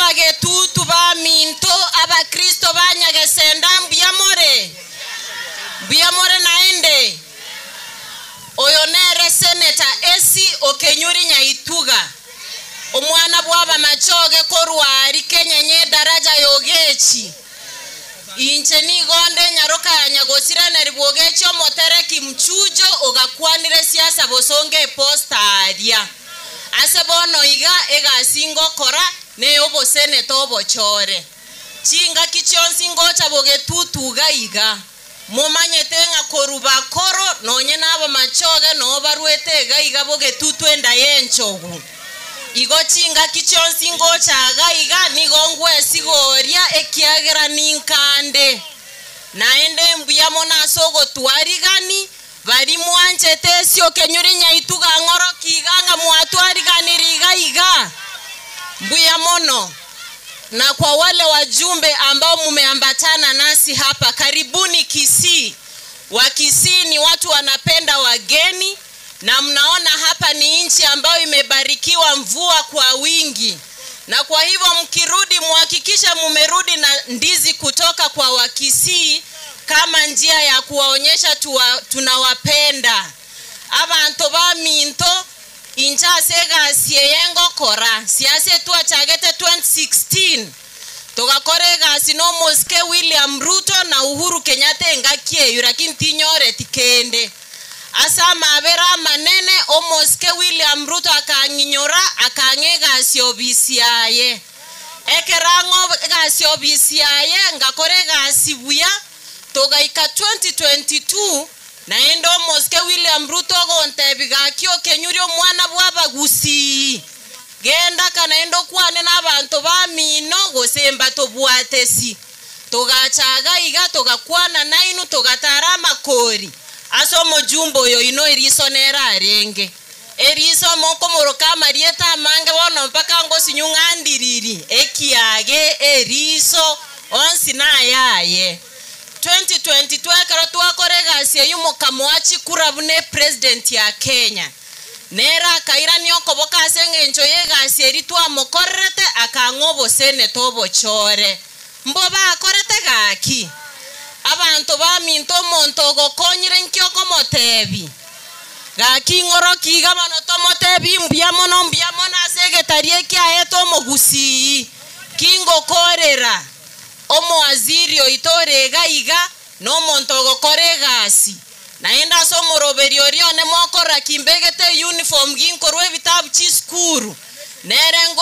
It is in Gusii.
Abagetutu baminto, Abakristo ba Nyagesenda, mbuya more? Mbuya more naende? Oyo nere Senator Essie Okenyuri Nyaituga, omwana bw'Abamachoge korwa aria Kenyenye edaraja ya Ogechi. Inche nigo nde nyaroka ya Nyagosiraneri bw'Ogechi omotereki Mchujo ogakwanire siasa bosongo eposta aria. Ase bono iga egasi ngokora neyoboseneta obochore. Chingaki chionsi ngocha bogetutu iga iga. Momanyete ng'a korwa bakoro nonye nabamachoge noo barwete iga iga bogetutu enda y'enchogu. Igo chingaki chionsi ngocha iga iga nigo ngwesigoria ekiagera ninkande. Naende mbuya mono ase ogotwarigani, baria mwanchete esio kenyuri nyaituga ng'oroki iga ng'a mwatwariganiri iga iga. Mbuya mono. Na kwa wale wajumbe ambao mumeambatana nasi hapa, karibuni Kisii. Wakisii ni watu wanapenda wageni, na mnaona hapa ni nchi ambayo imebarikiwa mvua kwa wingi, na kwa hivyo mkirudi muhakikishe mumerudi na ndizi kutoka kwa Wakisii kama njia ya kuwaonyesha tunawapenda. Abanto baminto inche ase egasi eye ngokora siasa etwachagete 2016 togakora egasi na omosike William Ruto na Uhuru Kenyatta engaki eywo lakini tinyoreti kende. Ase amabera amanene omosike William Ruto akang'inyora akang'a egasi obisi yaye. Ekero ang'a egasi obisi yaye ngakora egasi buya togaika 2022 naende omosike William Ruto ogontebi gaki okenyuria omwana bw'abagusii. Genda ka naende okwane na abanto bamino gose mbatobwatesi. Togacha iga iga togakwana nainu togatara amakori ase omojumbe oyo oino eriso nere arenge. Eriso mokomoroka amarieta amange bono mpaka ngosinyu ng'andiriri ekiage eriso onsi nayaye. 2022 ekero twakora egasi eywo mokamoa chikura buna epresident ya Kenya. Nere akairania okoboka ase eng'encho y'egasi eri twamokorerete akang'a oboseneta obochore. Mbo bakorete gaki? Abanto baminto omonto ogokonyire nki okomotebi? Gaki ng'oroki iga bono tomotebi mbuya mono mbuya mono ase egetari ekiaete omogusii. Kingokorera omowaziri oito ore iga iga na omonto ogokora egasi. Naende ase omoroberi oria one mokorora kimbegete euniform ginkorwa ebitabu chisukuru. Nere ngo